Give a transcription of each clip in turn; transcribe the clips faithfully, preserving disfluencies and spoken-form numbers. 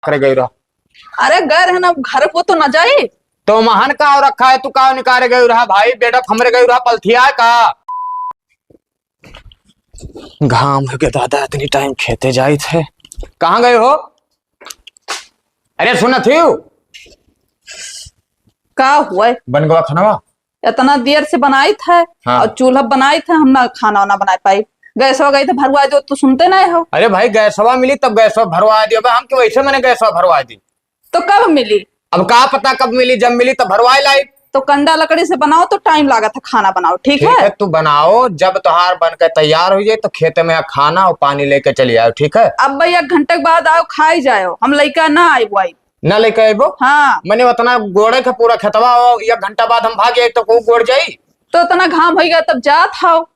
करे गई रहा? अरे गए रहे ना, घर को तो ना जाई। तो महन का हो रखा है, तू का निकारे गई रहा भाई? बेटा हमरे गई रहा पलथिया का? घाम हो गया दादा, इतनी टाइम खेते जाइत है। कहाँ गए हो? अरे सुनत ही हो? का हुआ है? बन गवा खाना? इतना देर से बनाइत है हाँ। और चूल्हा बनाइत है, हम ना खाना वाना बना पाई। गैसवा गई तो भरवा दो, तू सुनते नहीं हो। अरे भाई, गैसवा मिली तब गैसवा भरवा दियो। हम कि वैसे मैंने गैसवा भरवा दी। तो कब मिली? अब का पता कब मिली, जब मिली तब भरवाए लाई। तो कंडा लकड़ी से बनाओ तो टाइम लागत है खाना बनाओ, ठीक ठीक है? है, तू बनाओ, जब तोहार बन के तैयार हो जाए तो खेते में खाना और पानी लेके चली आओ, ठीक है? अब भाई एक घंटे के बाद आओ, खाई जाओ, हम लइका ना आए आई। ना लेके अइबो? हाँ। मने उतना गोड़े के पूरा खेतवा हो, एक घंटा बाद हम भाग जाई तो को गोड़ जाई? तो इतना घाम होइगा तब जात हव।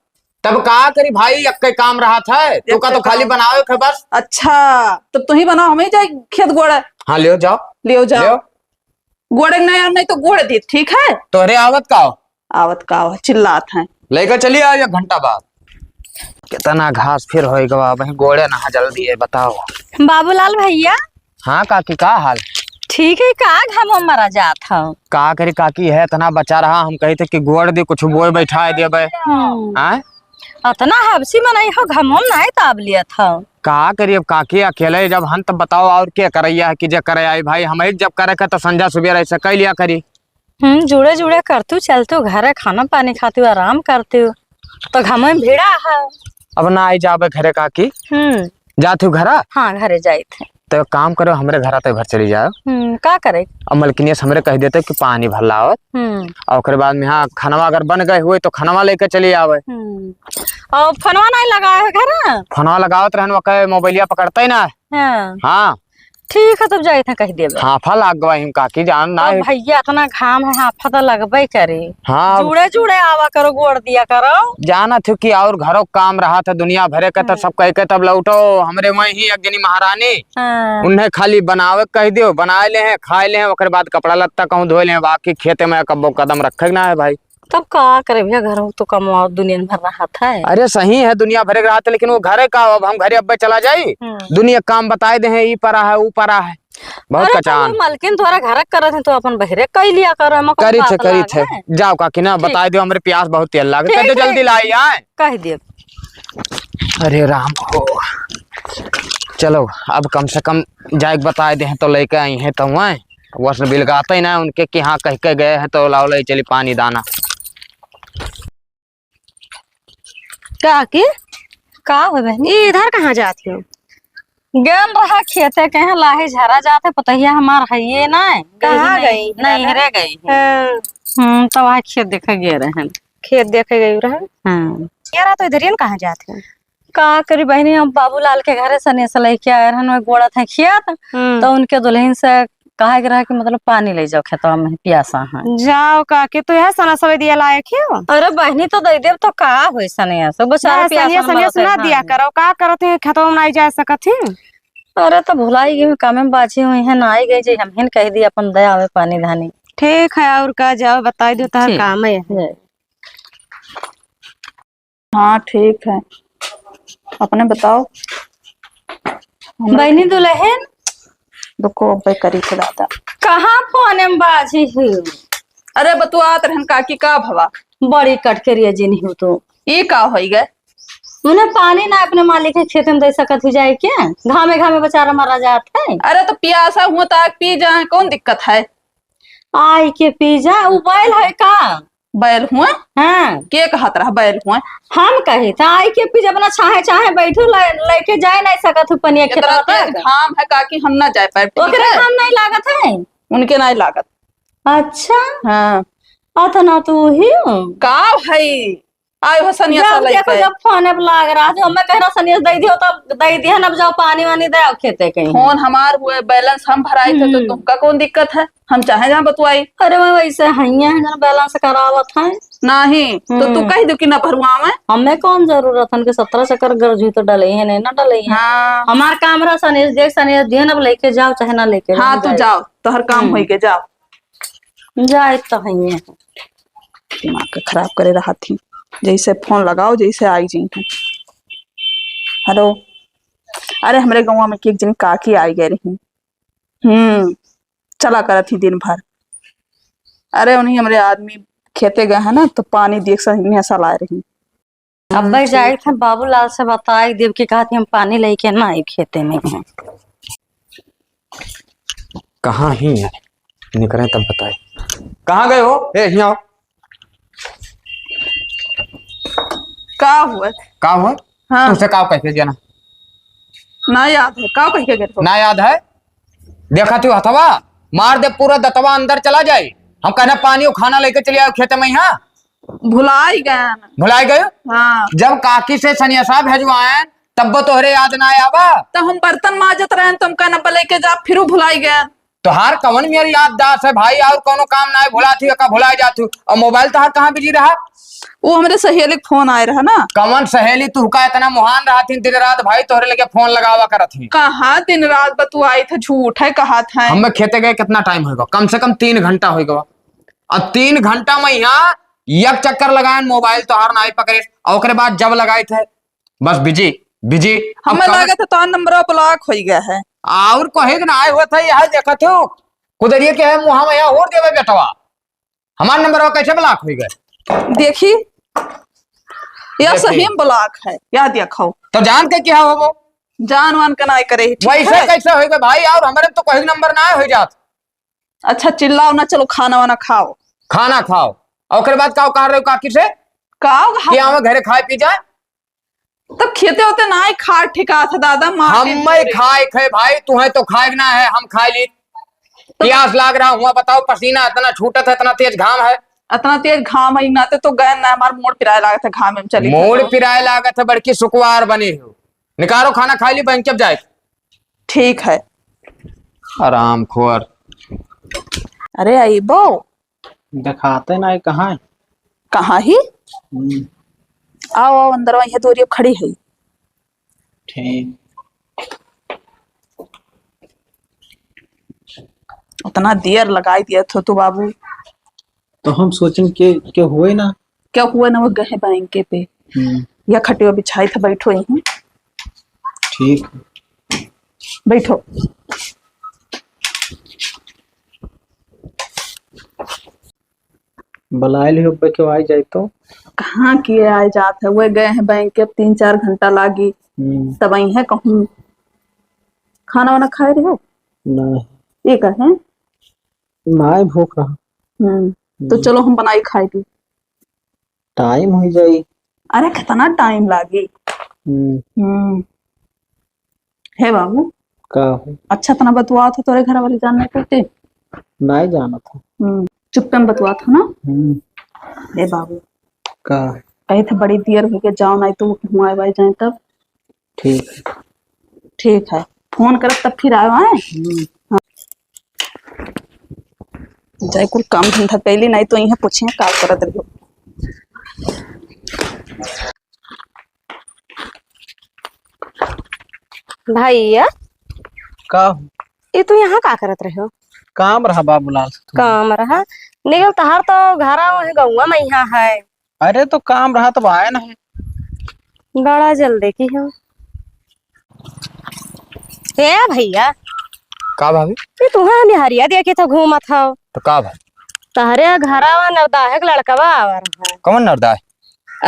तब का करी भाई, अक्के काम रहत है, तू का तो खाली बनावे के बस। अच्छा, तब तू ही बनाओ, हमें जाए खेत गोड़े। हाँ, लियो जाओ। लियो जाओ। लियो। गोड़े नहीं, नहीं तो गोड़ दी, ठीक है? तोहरे आवत का हो? आवत का हो, चिल्लात हैं। लेकर चली आओ एक घंटा बाद। कितना घास फिर होई गवा, वहीं गोड़े नहा जल्दी है, बताओ। बाबूलाल भैया। हाँ काकी, का हाल? ठीक है, का घामो मरा जात हो? का करी काकी, है इतना बचा रहा, हम कही थे कि गोड़ दे, कुछ बोए बैठाए देबे। हम्म। हाँ? अतना हबसी मनई हो, घामो में नाई ताब लियत हो। का करी अब काकी, अकेले जब हन तब बताओ, और के करैया है कि जे करे आई भाई, हम ही जब करे के तो संझा सुबेरे ऐसे कह लिया करी। हम्म, जुड़े जुड़े करतू, चलतू घरे, खाना पानी खातू, आराम करतू, तो घामो में भिड़ा है। अब ना आई जाबे घरे काकी। हम्म। जात हूँ घरा? हाँ, घरे जाइत है। तो एक काम करो, हमरे घरा ते भर चली जाओ। हम्म, का करे? अब मलकिनिया से हमरे कह देते कि पानी भर लाओ। हम्म। और ओकरे बाद में हाँ, खनवा अगर बन गए हुए तो खनवा लेके चली आवे। हम्म। और फोनवा नहीं लगाए है घरा? फोनवा लगावत रहन, ओके मोबाइलिया पकड़ते ही ना। हाँ। हाँ। ठीक है, तब जाइत है, कह देबे। हाँ, फल आग गवाही हम काकी जान ना अब है। भैया, इतना घाम है, हाँ, फल लगबे करे। हाँ। जुड़े जुड़े आवा करो, गोड़ दिया करो। जाना थी कि और घरों काम रहा था दुनिया भरे का, तो हम्म। सब कह के तब लौटो। हमरे वहीं ही एक जनी महारानी, हाँ। उन्हें खाली बनावे कह दियो, बनाए ले हैं, खाए ले हैं, ओकर बाद कपड़ा लत्ता कहूँ धोए ले हैं, बाकी खेते में कब्बो कदम रखे ना है भाई। तब का करे भैया, घर में तो कमाओ, दुनिया भर रहत है। अरे सही है, दुनिया भरे के रहत है, लेकिन वो घरे का, अब हम घरे अब्बे चला जाई, हम्म। दुनिया काम बताए दे हैं, ई परा है, ऊ परा है, बहुत अरे तो कचान। वो मलकिन तोहरा घर करत है, तो अपन बहरे कई लिया कर, हम करी थे, करी थे। जाओ काकी ना, ठीक। बताए दो, हमरे प्यास बहुत तेल लागे, ठीक कह दे है। जल्दी लाई आए। कह दे। अरे राम हो, चलो अब कम से कम जाए के बताए दे हैं, तो लेके आई हैं तो वह वसन बिलगाते ही ना उनके कि हाँ कह के गए हैं तो लाओ ले चली पानी दाना। का की? का हो बहनी? ई इधर कहाँ जात हो? गेल रहा खेते के हैं, लाही झरा जात है, पतहिया हमार है ये ना। कहाँ गई? नहीं, नहीं, रे गई है। हाँ। हम्म, तो वहाँ खेत देखे गए रहे। खेत देखे गई रहे? हाँ। यार, तो इधर ही न कहाँ जात हो? का करी बहनी, हम बाबूलाल के घरे सनेस लेके आए रहन, वही गोड़त है खेत, हम्म। तो उनके दुल्हन से कहा के रहा कि मतलब पानी ले जाओ खेतवा में, प्यासा है। जाओ काकी, तू यह सना सवे दिया लायक हो? अरे बहनी, तो दे देब तो का होई सनेस, बेचारा ना, प्यासा सनेस, में सनेस मरत ना है। दिया करो, का करत है खेतवा में नहीं जा सकत है? अरे तो भुलाई गई, कामे में बाझी हुई है, ना आई गई जी, हम ही न कह दी अपन दया आवे पानी धानी। ठीक है, और का, जाओ बताई दो तहर ठीक। काम है। हाँ, ठीक है। अपने बताओ। हमरे बहनी दुल्हन। रुको, अबे करी थे दादा। कहाँ फोन में बाझी हूँ? अरे, बतुआत रहन काकी, का भवा? बड़ी कटकरिया जिन हूँ तू। ई का होई गए? उन्हें पानी ना अपने मालिक के खेत में दे सकत ही जाए क्या? घामे घामे बेचारा मरा जात है। अरे, तो पियासा हुआ तो आके पी जाए, कौन दिक्कत है? आई के पी जा, उ बैल है का? बैल हुआ? हाँ। के कहत रहा बैल हुआ? हम कही था, आई के पी जा, अपना चाहे, चाहे बैठू, ले, लेके जाए नहीं सकत हूँ पनिया इतना खेतवा तेज तक। घाम है काकी, हम ना जाए पाए, ठीक ओकरे है? घाम नहीं लागत है? उनके नहीं लागत। अच्छा। हाँ। अतना तू ही हो? का भाई? आयो हो सनिया जाओ सा लइके। देखो, जब फोन अब लाग रहा, जो हमें कह रहा सनिया दे दियो, तब दे दिया ना, अब जाओ पानी वानी दे आओ खेते कहीं। फोन हमार हुए, बैलेंस हम भराई थे, तो हम्म। तुमका कौन दिक्कत है? हम चाहे जहाँ बतुआई। अरे, मैं वैसे हइया है, जन बैलेंस करावत है। नहीं, तो तू हम्म। कह दो कि ना भरवावे। हमें कौन जरूरत है, उनके सत्रह चक्कर गरज हुई तो डले है, नहीं ना डले है। हाँ। हमार काम रहा सनेस, देख सनेस, दिहन अब लेके जाओ, चाहे ना लेके हाँ, जाओ। तू जाओ, तोहर काम हम्म। होई के जाओ। जाए तो हइये। दिमाग के खराब करे रहत ही। जैसे फोन लगाओ, जैसे आई जइहैं। हेलो, अरे, हमरे गौवा में एक जन काकी आई गए रही। हम्म, चला करत ही दिन भर। अरे, उन्हीं हमरे आदमी खेते गए हैं ना, तो पानी दिए के सही में ऐसा लाए रही। अब भाई जाए थे बाबूलाल से बताए देव कि कहत ही हम पानी लेके ना आई खेते में। कहाँ ही है? निकरे तब बताए। कहाँ गए हो? ए, यहाँ आओ। का हुआ? का हुआ? हाँ। तुमसे का कह के गया ना? ना याद है, का कह के गए हो? ना याद है? देखा थी हथवा, मार दे पूरा दतवा अंदर चला जाए। हम कहना पानी और खाना लेके चले आओ खेते में यहाँ। भुलाई गए ना। भुलाई गए? हाँ। जब काकी से सनेसा भेजवाएन, तब वो तोहरे याद ना आवा। तो हम बर्तन माजत रहेन, तुम कहना लेके जा, फिर वो भुलाई गए। तोहार कवन मेरी याददाश्त है भाई, और कौनो काम ना है, भुला थी का भुला जात हूँ। और मोबाइल तोहार कहाँ बिजी रहा? वो हमरे सहेली के फोन आए रहा ना। कवन सहेली, तू का इतना मुहान रहा थी दिन रात भाई, तोहरे लगे फोन लगावा करत ही। कहाँ दिन रात बतुआई था, झूठ है कहा था। हम खेते गए कितना टाइम होइगा? कम से कम तीन घंटा होइगा। अब तीन घंटा में यहाँ एक चक्कर लगाएन, मोबाइल तोहार ना ही पकड़े, और ओकरे बाद जब लगाए थे बस बिजी, बिजी। हमें लागत है तोहार नंबरवा ब्लॉक होई गया है। और कहे के ना आए हुआ था, यह देखत हो, कुदरिये के है मुँह में यहाँ होर देवे बेटवा। हमार नंबरवा कैसे ब्लॉक होई गए? देखी, या देखी। सही में ब्लॉक है, या देखो। तो जान के क्या हो वो? जान वान के ना करे, ठीक वैसे है? कैसे होई गए भाई? और हमारे तो कहीं नंबर ना हो जात। अच्छा, चिल्लाओ ना, चलो खाना वाना खाओ। खाना खाओ। और ओकरे बाद का कह रहे हो काकी से? का कि आवे घरे खाए पी जाए? तब खेते होते ना ही खा ठिका था दादा, मार हम के मैं पूरे। खाए खे भाई, तुम्हें तो खाए ना है, हम खाए ली। तो प्यास लाग रहा हुआ, बताओ, पसीना इतना छूटत है, इतना तेज घाम है। इतना तेज घाम है, नाते तो गए ना, हमार मोड़ पिराए लागत है घाम में, चली मूड़ तो। पिराए लागत है, बड़की सुकुवार बनी हो। निकालो खाना, खाई ली, बैंक जब जाए। ठीक है। हरामखोर। अरे अइबो। देखाते ना है, कहाँ है? कहाँ ही? हम्म। आओ, आओ, अंदर वहीं दूरी खड़ी है। ठीक। उतना देर लगाई दिया थो तू बाबू। तो हम सोचें के, के हुए ना। क्या हुआ ना, वो गए बैंके पे। हम्म। या खटिया बिछाई था, बैठो यहीं। ठीक। बैठो। बुलाए लियो बे, के आई जाए तो। कहाँ किए आए जात है, वो गए हैं बैंक के, अब तीन चार घंटा लागी। हम्म। तब आई है कहूँ। खाना वाना खाए रहे हो? नहीं। ये का है? नहीं, भूख रहा। हम्म। तो हम्म। चलो हम बनाई खाए दी। टाइम हो जाई। अरे, कितना टाइम लागी? हम्म। हम्म। हे बाबू। का हो? अच्छा, इतना बतुआ था, तोरे घर वाली जान नहीं पड़ते? नहीं जाना था। हम्म, चुप्पे में बतुआ था ना? हम्म। हे बाबू। का? कहे थे बड़ी देर हो गई, जाओ, नहीं तो हुआ भाई जाए तब। ठीक है। ठीक है, फोन करब तब फिर आयो, हैं? हम्म। हाँ। जाए कुल काम धंधा कैली, नहीं तो इहाँ पूछिए का करत रहो। भैया। का हो? ये तू यहाँ का करत रहे हो? काम रहा बाबूलाल से थोड़ा। काम रहा? निकल, तहार तो घरा वहीं गौवा में यहाँ है। अरे, तो काम रहा तब आए ना है। बड़ा जल्दी की हो। ए भैया। का भाभी? ये तुहा हम हरिया देखी तो घूमत हो। तो का भाई? तहरे घरवा नरदाहे के लड़कवा आवा रहा। कौन नरदाहे?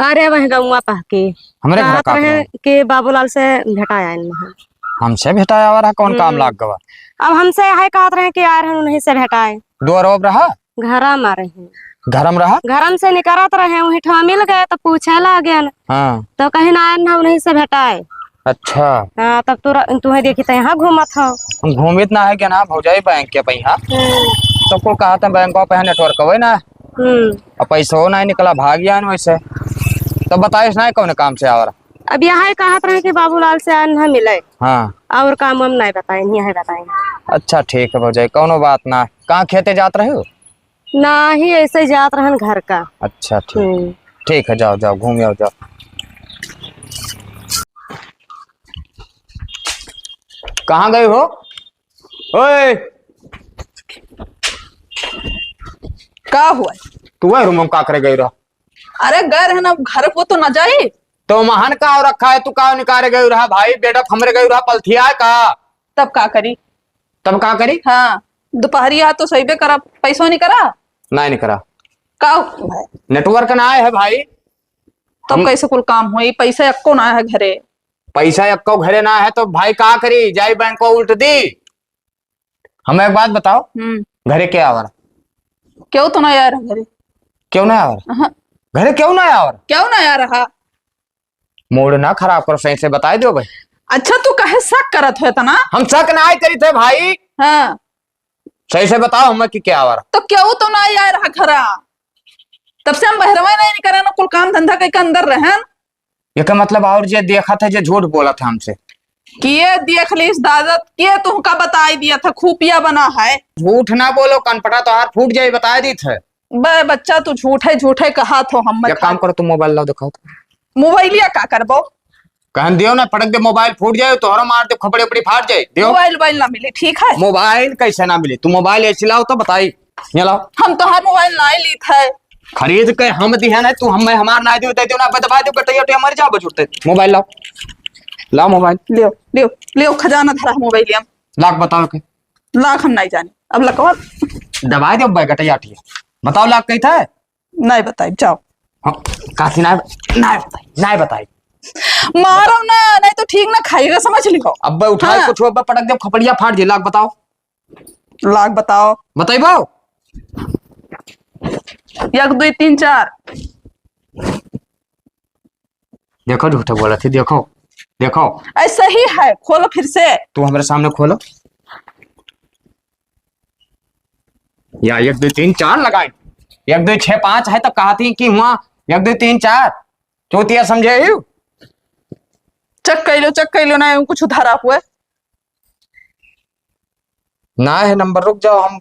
अरे, वह गौवा पहके। हमरे घर कहत का रहे अपने? कि बाबूलाल से भेटाया इन। हमसे भेटाया आवा रहा, कौन काम हम्म। लाग गवा? अब हमसे यह कहत रहे कि यार हम उन्हीं से भेटाए। दुआरो अब रहा? घरा में रहे। घरम रहा? घरम से निकरत रहे, वहीं ठा मिल गए, तो पूछे लागेन। हाँ। तो कहीं ना आए ना, उन्हीं से भेटाए। अच्छा। हाँ, तब तू र-, तुम्हें देखी तो यहाँ घूमत हो। हम घूमित ना है क्या ना, भौजाई बैंक के पे यहाँ। हम्म। तो को कहा था बैंक पे यहाँ नेटवर्क होए ना। हम्म। अब पैसो ना निकला, भाग गया ना वैसे। तो बताइस ना कौन काम से आवर? अब यहाँ ही कहत रहे कि बाबूलाल से आए ना मिले। हाँ। और काम हम नहीं बताए, नहीं है बताए। अच्छा, ठीक है भौजाई, कौनो बात ना। कहाँ खेते जात रहे हो? नाही, ऐसे जात रहन घर का। अच्छा, ठीक। हम्म। ठीक है, जाओ, जाओ, घूम आओ, जाओ। कहाँ गए हो? ओए! का हुआ? तू वह रूम में का करे गए रहा? अरे, गए रहे ना, घर को तो ना जाए। तो महन का हो रखा है, तू का निकाले गए रहा भाई? बेडक हमरे गए रहा, पलथिया है का? तब का करी? तब का करी? हाँ, दुपहरिया तो सहीबे करा, पैसो नहीं करा। नहीं, नहीं करा। का? नेटवर्क ना आए है भाई। तब हम कैसे कुल काम होई? पैसा एक्को ना है घरे। पैसा एक्को घरे ना है तो भाई का करी? जाई बैंक को उल्ट दी। हमें एक बात बताओ, हम्म। घरे के आवर? क्यों तो ना यार घरे। क्यों ना आवर? हाँ। घरे क्यों ना आवर? क्यों ना आ रहा? मूड ना खराब करो, सही से बताई दो भाई। अच्छा, तू काहे शक करत हो इतना? हम शक ना करी थे भाई। हाँ। सही से बताओ हमें कि क्या आवर? तो क्यों तो ना आ रहा घरा? तब से हम बहरवा नहीं करे ना, कुल काम धंधा कई के अंदर रहन। एकर मतलब और जे देखत है, जे झूठ बोलत है हमसे। के देख लीस दादा, के तुमका बताई दिया था, खुफिया बना है। झूठ ना बोलो, कनपटा तोहार फूट जाई, बताई दी थे। बे बच्चा, तू झूठे झूठे कहा थो हम एक काम करो, तुम मोबाइल लाओ, दिखाओ तो। मोबाइलिया का करबो? कहन दियो ना, पटक दे, मोबाइल फूट जाए, तोहरो मार दे, खोपड़ी उपड़ी फाट जाए। दियो। मोबाइल, मोबाइल ना मिली, ठीक है? मोबाइल कैसे ना मिली? तू मोबाइल ऐसे लाओ तो बताई। ये लाओ। हम तोहार मोबाइल ना ली थे। खरीद के हम दिहन है, तू हमें हमार ना दियो, दे दियो ना, दबा दियो, गटैया उटैया मर जाओ, बस उठते। मोबाइल लाओ, लाओ मोबाइल। लियो, लियो, लियो, खजाना धरा है मोबाइल हम। लाख बताओ के। लाख हम नहीं जानी, अब लकवा। दबा दियो, बे गटैया उठैया। बताओ लाख कही था? नहीं बताई, जाओ। हाँ, काशी ना, ना बताई, ना बताई। मारो ना, नहीं तो ठीक ना खाइएगा, समझ लियो। अब बे उठाए हाँ। कुछ, अब बे पटक दे, खोपड़िया फाट जे, लाख बताओ। लाख बताओ। बताइबो? एक, दुई, तीन, चार। देखो, झूठे बोलत ही, देखो, देखो। ऐसा ही है, खोलो फिर से। तू हमरे सामने खोलो। या एक, दुई, तीन, चार लगाई। एक, दुई, छह, पाँच है तो कहती कि हुआ एक, दुई, तीन, चार। चूतिया समझे ही? चेक कर लो, चेक कर लो, ना कुछ धरा हुआ। ना है नंबर, रुक जाओ, हम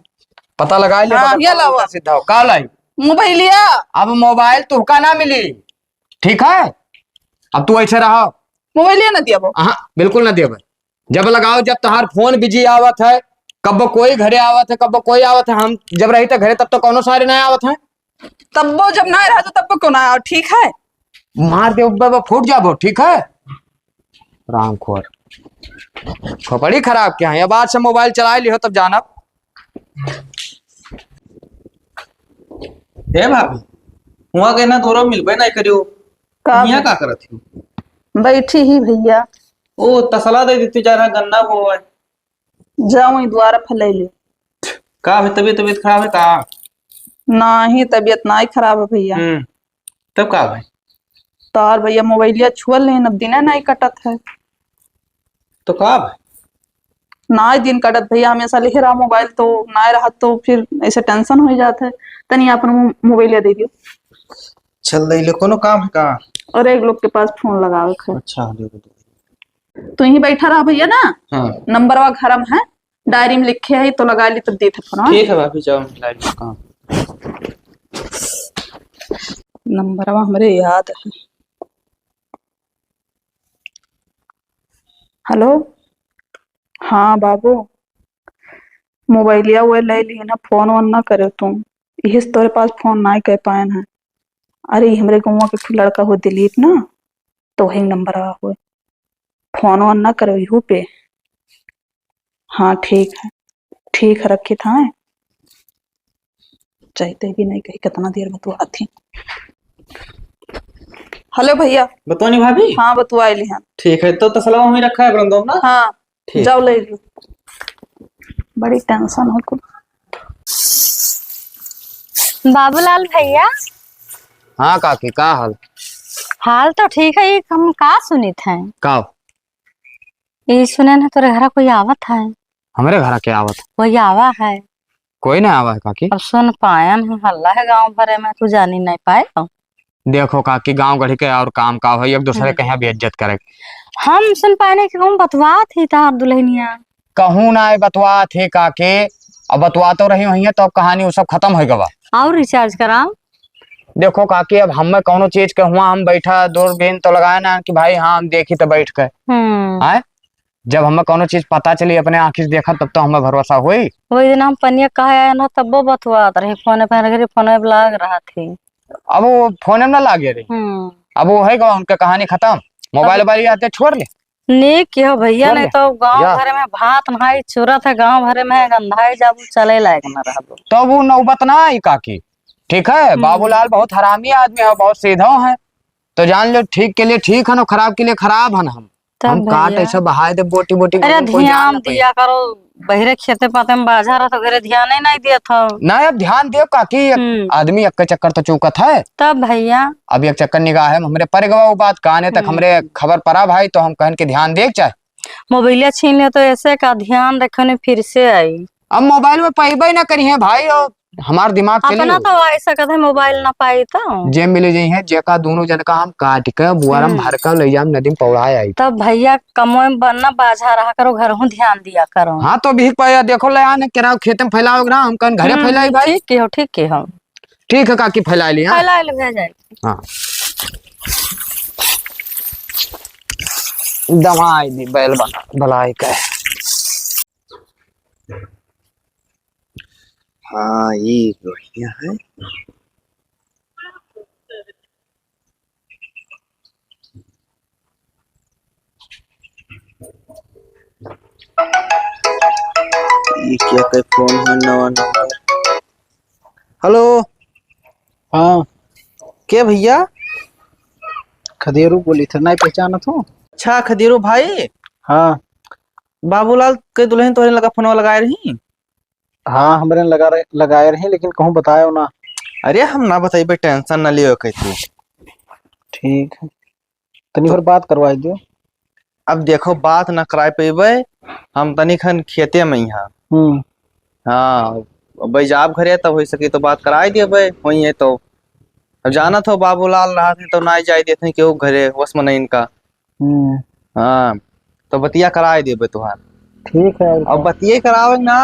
पता लगा ले। हाँ, बगल ये में लाओ। उल्टा सीधा हो। का लाई? मोबाइलिया। अब मोबाइल तुहका ना मिली, ठीक है? अब तू ऐसे रहो। मोबाइलिया ना दिया वो। हाँ, बिल्कुल ना दिया भाई। जब लगाओ, जब तोहार फोन बिजी आवत है, कब कोई घरे आवत है, कब कोई आवत है। हम जब रही थे घरे, तब तो कौनो सारे ना आवत है। तब वो जब ना रहा, तो तब वो क्यों ना आओ, ठीक है? मार दे, उब्बे वो फूट जाबो, ठीक है? रामखोर, खोपड़ी खराब क्या है? अब आज से मोबाइल चलाए लिहो, तब जानब। ए भाभी, हुआ के ना तोरो मिलबे नहीं करियो। का हियाँ बे? का करत हो? बैठी ही भैया। ओ, तसला दे देती, जा रहा गन्ना बोवे। जाओ, ई द्वारा फैलैले। का भाई, तबीयत, तबीयत खराब है का? नाही, तबीयत नाही खराब है भैया। हम्म, तब का भाई? तार भैया मोबाइलिया छुअल नहीं, अब दिना नहीं कटत है। तो का भाई? नाही दिन कटत भैया, हमेशा लिखे रहा मोबाइल, तो नाही रहत तो फिर ऐसे टेंशन हो जात है। तनी अपन मो-, मोबाइलिया दे दियो। चल ले ले, कोनो काम है का? और एक लोग के पास फोन लगावे के है। अच्छा, दे दे, दे। तू ही बैठा रहा भैया ना। हाँ। नंबरवा घर में है, डायरी में लिखे है, तो लगा ली, तब देते फोन, हाँ? ठीक है भाभी, जाओ, हम डायरी में काम। नंबरवा हमरे याद है। हेलो, हाँ बाबू, मोबाइलिया वो ले ली ना, फोन वोन ना करे तू, यही से तोरे पास फोन ना कर पाए हैं। अरे, हमरे गाँव के लड़का हो दिलीप ना, तो वही नंबरवा हो। फोन वोन ना करो इहू पे। हाँ, ठीक है, ठीक है, रखी था। चाहते भी नहीं कही, कितना देर बतुआ थी। हेलो भैया। बतौनी भाभी? हाँ, बतुआ लिहन। ठीक है, तो तसलवा वहीं रखा है बरंदो में ना? हाँ, ठीक। जाओ ले लो। बड़ी टेंशन हो कुल। बाबूलाल भैया। हाँ काकी, का हाल? हाल तो ठीक है, ई हम का सुनित हैं? का? ई सुने न तोरे घरा कोई आवत है। हमरे घरा के आवत? कोई आवा है। कोई ना आवा है काकी। अब सुन पायन है, हल्ला है गाँव भरे में, तू जानी नहीं पाए हो। देखो काकी, गाँव गढ़ी के और काम का हो, एक दूसरे हम्म। के यहाँ बेइज्जत करे। हम सुन पाए नहीं कि कहूँ बतवात ही तार दुल्हनिया। कहूँ ना आए बतवात ही काकी, अब बतवा तो रही हुई है तो अब कहानी वो सब खत्म हो गवा। और रिचार्ज कराओ। देखो काकी, अब हमें कौनो चीज के हुआ, हम बैठा दूरबीन तो लगाए ना कि भाई हाँ हम देखी तो बैठ के। हम्म। आए? जब हमें कौनो चीज पता चली, अपने आँखी से देखा, तब तो हमें भरोसा होई। वही दिन हम पनिया कहे आए ना, तब्बो बतवात रही, फोने पे हर घड़ी फोने पे लाग रहा थी। अब वो फोने में ना लागे रही। हम्म। अब वो है गवा, उनका कहानी खत्म। मोबाइल अब वोबाइल आते छोड़ ले। नीक किहो भैया, नहीं तो गाँव भरे में भात नाहीं चुरत है, गाँव भरे में गंधाई जाबू, चले लायक न रहबू। तब उ नौबत न आई काकी, ठीक है? हम्म। बाबूलाल बहुत हरामी आदमी है, बहुत सीधो है, तो जान लो, ठीक के लिए ठीक हन और खराब के लिए खराब हन हम। तब हम काट भैया। ऐसा बहाए दे बोटी बोटी अरे, कोई जान ध्यान न पाई। दिया करो, बहिरे खेते पाते में बाझा रहा तो घरे ध्यान ही नहीं दिया था। ना, अब ध्यान दियो काकी, एक हम्म। आदमी एक चक्कर तो चूकत है। तब भैया। अब एक चक्कर निगाह है, हमरे पर गवा वो बात, काने तक हम्म। हमरे खबर पड़ा भाई, तो हम कहन के ध्यान दे के चाहे। मोबाइलिया छीन ले तो ऐसे का ध्यान रखे ने फिर से आई। अब मोबाइल में पइबे ना करी है भाई, और हमार दिमाग चली अपना गई। तो आई सकत है, मोबाइल ना पाई तो। जे मिले जई है, जेका दोनों जन का हम काट के बुआरम हम्म। भर के ले जाम, नदी में पौड़ाए आई। तब भैया कमोए में बनना बाझा रहा करो, घर हूँ ध्यान दिया करो। हाँ, तो भीख पाया, देखो ले आने केराव खेते में फैलाओ ना, हम कहन घरे हम्म, फैलाई भाई। ठीक के हो, ठीक के हो। ठीक है काकी, फैला लिया। फैला ले, भैया जाए। हाँ। दवाई दी बैल बना, भलाई का। हाँ, ये बढ़िया है। ये क्या का फोन है, नवा नंबर? हेलो। हाँ। के भैया? खदेरू बोली थे, नहीं पहचानत हो? अच्छा, खदेरू भाई। हाँ। बाबूलाल के दुल्हन तोहरे लगा फोनवा लगाए रही? हाँ, हमरे लगा रहे, लगाए रही, लेकिन कहूँ बतायो ना। अरे, हम ना बताइबे, टेंशन ना लियो कह तू। ठीक है, तनी भर बात करवाई दियो। अब देखो, बात ना कराए पइबे, हम तनी खन खेते में ही हाँ। हम्म। हाँ, अब भाई जाब घरे तब हो सके तो बात कराए दियो भाई, वही है तो। अब जानत हो बाबूलाल रहत है तो ना जाए देते हैं केहू घरे, वस में नहीं इनका। हम्म। हाँ, तो बतिया कराए देबे तोहार। ठीक है, और अब का? बतिये करावे ना,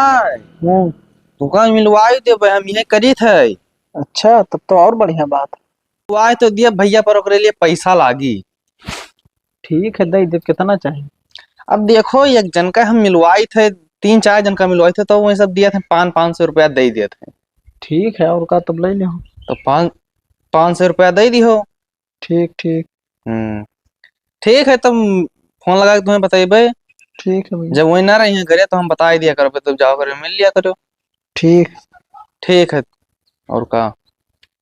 हम्म। तुका मिलवाई देबे, हम ये करीत है। अच्छा, तब तो और बढ़िया बात। मिलवाए तो दिया भैया, पर ओकरे लिए पैसा लागी। ठीक है, दे दे, कितना चाहिए? अब देखो, एक जन का हम मिलवाई थे, तीन चार जन का मिलवाई थे, तो वो सब दिया थे, पाँच, पाँच सौ रुपया दे दिया थे। ठीक है, और का, तब ले लियो। तो पाँच, पाँच सौ रुपया दे दियो। ठीक, ठीक। हम्म, ठीक है, तब फोन लगा के तुम्हें बताइबे। ठीक है भैया। जब वही ना रही है घरे, तो हम बताई दिया करबे, तब जाओ घरे, मिल लिया करो। ठीक। ठीक है, और का?